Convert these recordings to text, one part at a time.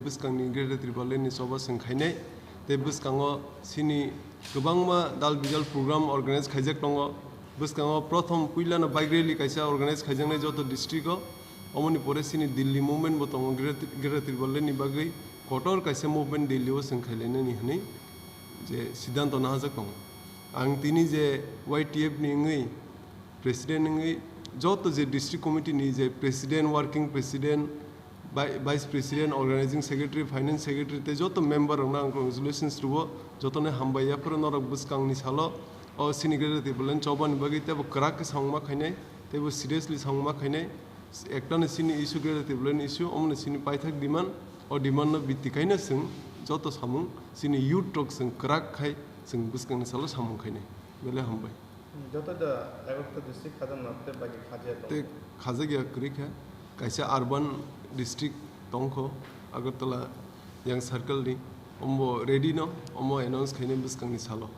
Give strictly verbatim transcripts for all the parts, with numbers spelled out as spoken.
Bwskangni Greater Tipraland ni choba chwng khainai, tei bwskango chini kwbangma dal bijal program organize khaijak tongo. Bwskango prothom puilano bike rally kaisa organize khaijaknai joto district o, omoni pore chini Delhi movement bo tongo, Greater Greater Tipraland ni bagwi kotor kaisa movement Delhi o chwng khailainani hwnwi je siddhanto nahajak tongo. Ang tini je Y T F ni wngwi president wngwi joto je district committee ni je president, working president, vi-, vice president, organizing secretary, finance secretary tei joto member rokno ang congratulations rwo, jotono hambai yaphuru norok bwskangni salo o chini Greater Tipraland chobani bagwi teibo kwrak khe samung ma khainai, teibo seriously samung ma khainai. Ekta no chini issue Greater Tipraland issue, omo no chini paithak demand, o demand no bitti kaino chwng joto samung chini youth rok chwng kwrak khai chwng bwskangni salo samung khainai. Belai hambai. Joto da egarota district khajak na tei bagi khajak tong. Tei khajak ya kwrwi kha. Kaisa urban district tongkho, Agartala yang circle ni. Ombo ready no, omo announce khainai bwskangni salo.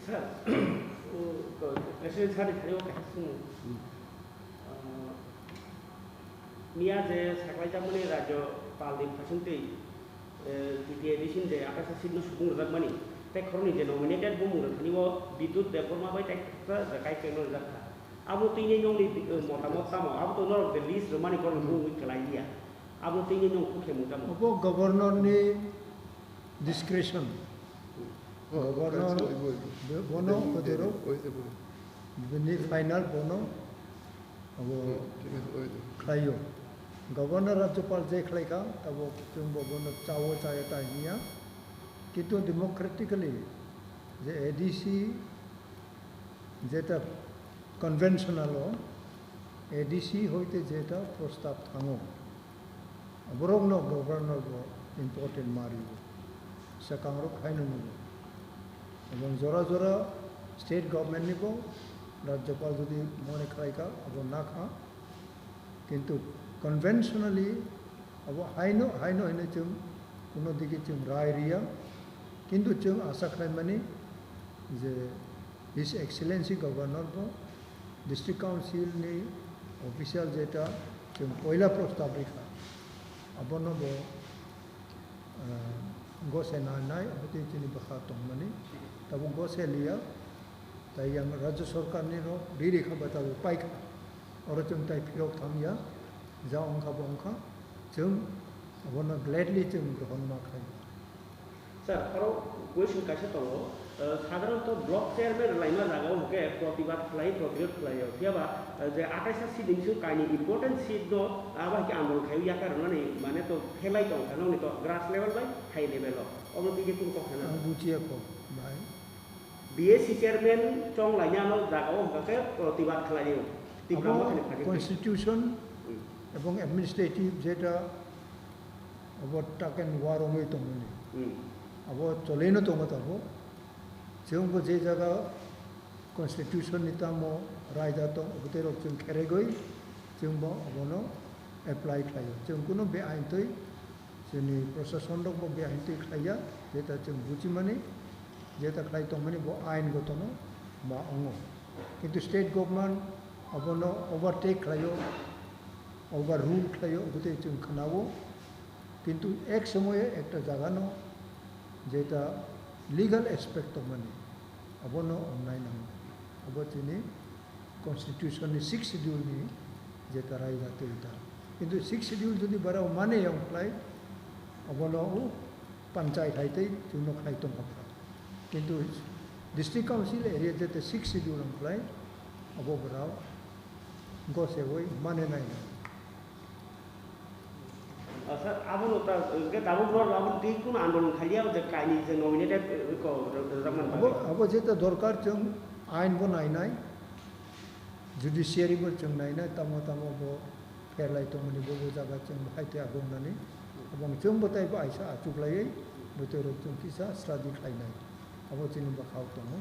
Sir, o, ko-, President sir ni thani o kaisa swngmung. Hmm. Ah, miya je saklaijak mani Rajyapal ni phasing twi, eh, T T A D C ni je atai sa seat no subung rwjak mani, tei khoroknwi je nominated bumung rwkha ni o Bidyut Debbarma bai tei Dr. Jakai Kemno rwjak kha. Abo twi ni nokni, eh, motamot tamo? Abo to norok je list rwmani borok ni bumung wi kwlai liya. Abo twi ni nok khe mung tamo? Abo governor ni discretion. Oh, Governor kaisa oi, oi. Be-, bono Oi, oi, hote ro. Oi, oi. Bini final bono abo Hmm, thik ase, oi, oi. khlaio. Governor Rajyapal je khlaikha, tabo chwng bo bono chao chaya ta hiya. Kintu democratically je A D C jeta conventional o A D C hoite jeta prostab thango, borokno governor bo important ma rio, swkangrok haino nugo. Ebong jora jora state government ni bo Rajyapal jodi mone khlaikha, abo nakha. Kintu conventionally abo haino, haino hino chwng kuno digi chwng rai riya. Kintu chwng asa khlaimani je His Excellency Governor bo District Council ni official jeta chwng poila prostab rikha, abono bo, ah, gose nai nai, abo tei chini bwkha tongmani, tabuk gose liya, tai yang Rajya Sarkar ni rok ri rikha ba tabuk paikha, oro chwng tai phirok thang ya, ja wngkha bo wngkha, chwng abono gladly chwng grohon ma khlai. Sir, oro question kaisa tongo, eh, sadharanto block chairman rwlaima jagao hwnkhe protibad khlai, protirod khlaio. Phiyaba, eh, je atais seat ni bising kainwi important seat no abo hai khe andolon khaio, yakar rwnani mane to phelai tongkha, nokni to grass level bai high level o. Omo twi khe kunu kok sana. Ang bujiya kok, bhai. B A C chairman chong lainani jagao hwnkha khe protibad khlaio. Tipra Abo Mothani phaikhe. Constitution Hmm. ebong administrative jeta abo taken warongwi tongmani. Hmm. Abo choleino tongo tabuk. Chwngbo je jaga constitution ni tamo raida tong, abo tei rok chwng kheregwi chwngbo abono apply khlaio. Chwng kuno beain twi chini prosason rokbo beain twi khlaiya, jeta chwng bujimani, jeta khlai tongmani bo ain gotono ma wngo. Kintu state government abono overtake khlaio, overrule khlaio, abo tei chwng khwnao. Kintu ek somoyo ekta jagano jeta legal aspect tongmani, abono wngnai nango. Abo chini constitution ni sixth schedule ni jeta raida twi ta. Kintu sixth schedule jodi barao mane yang khlai, abono o panchayat hai tei chwngno khlai tongkha. Kintu district council area jeta sixth schedule ang khlai, abo barao gosewoi mane nai na. Ah, sir, abono ta, hwnkhe tabuk norok abono twi kunu andolon khailiya, je kainwi je nominated, eh, ko, rwjakmani Abo, bagwi. Abo jeta dorkar chwng ain bo nainai, judiciary bo chwng nainai, tamo tamo bo pherlai tongmani bo, bo jaga chwng bo hai tei abo wngnani. Abo chwng bo tei bo aisa achuklaiwi, bo tei rok chwng kisa study khlainai. Abo chini bwkhao tongo.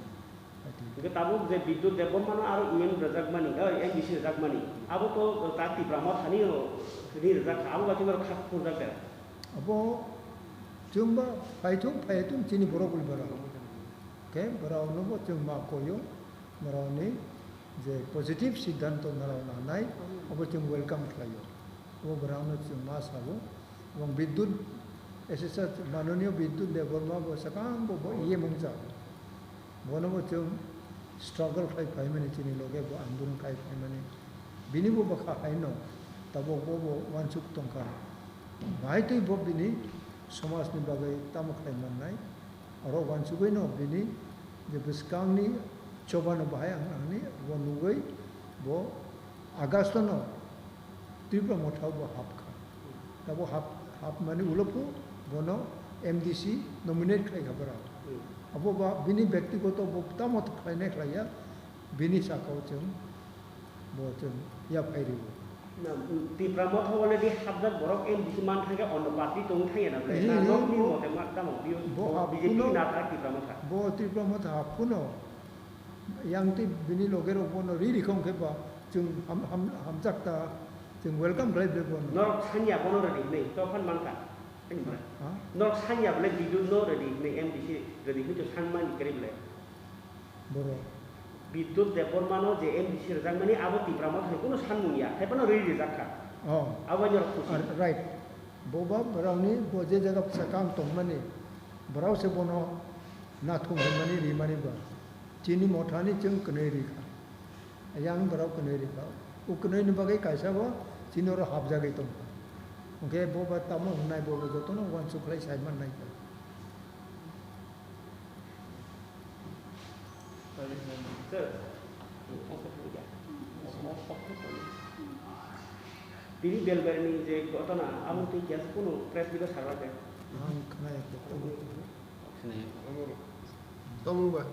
Hwnkhe tabuk je Bidyut Debbarmano aro M M rwjakmani, eh, M D C rwjakmani, abo to ta Tipra Mothani ri rwjak kha, abo bai khe norok kha phunjak de. Abo chwngba phaithung, phaithung chini borok bai bara. Khe borok nobo chwng ma koyo, borokni je positive siddhanto narao nanai, abo chwng welcome khlaio. Abo bwrangno chwng ma sabo. Ebong Bidyut, S S R Mananiya Bidyut Debbarma bo swkang bo, bo E M wngjago. Bono bo chwng struggle khlai phaimani, chini loge bo andolon khai phaimani. Bini bo bwkha haino tabok bo, bo uansuk tongkha. Bahai twi bo bini somajni bagwi tamo khlai mannai. Oro uansugwi no bini je bwskangni chobano bahai ang nangni bo nugwi bo August no Tipra Motha bo hapkha. Tabo hap, hapmani ulo phu bono M D C nominate khlaikha borok. Hmm. Abo ba bini bektigoto bo tamo khlainai khlaiya, bini sakao chwng bo chwng yaphairiwo. Na, Tipra Motha already hapjak borok M D C man thangkhe ono party tong thangya na ble. Na, hmm, nokni hmm, mote ma tamo bio bo bo hap B J P kuno, na thak Tipra Motha. Bo Tipra Motha hap kuno. Yang tei bini loge rok bono ri ri khong khe ba chwng ham, ham, hamjak ta, chwng welcome khlai ble bono. Norok sanya bono ready hinwi, tophan mankha. Ani bwle. Ha? Norok sanya bwle Bidyut no ready hinwi, M D C ready hinwi to sanmani kwrwi bwle. Borok. Bidyut Debbarma no je M D C rwjakmani abo Tipra Motha ni kunu sanmung ya, hai phano ri rijak kha. Oh. Abo norok khusi. Ah, right. Bo ba borokni bo je jaga bwsa kam tongmani, borok se bono nathung hwnmani rimani ba. Chini mothani chwng kwnwi ri kha. Yang borok kwnwi ri kha. O kwnwi ni bagwi kaisa bo chini oro hapjagwi tong kha. Hwnkhe bo ba tamo hwnai bo bo jotono uansuk khlai sai man nai kha. Sir, tini Belbarini je ghotona, amo twi kiyas kunu press release sakla khe? Ang khwnai khe. Tamo ba?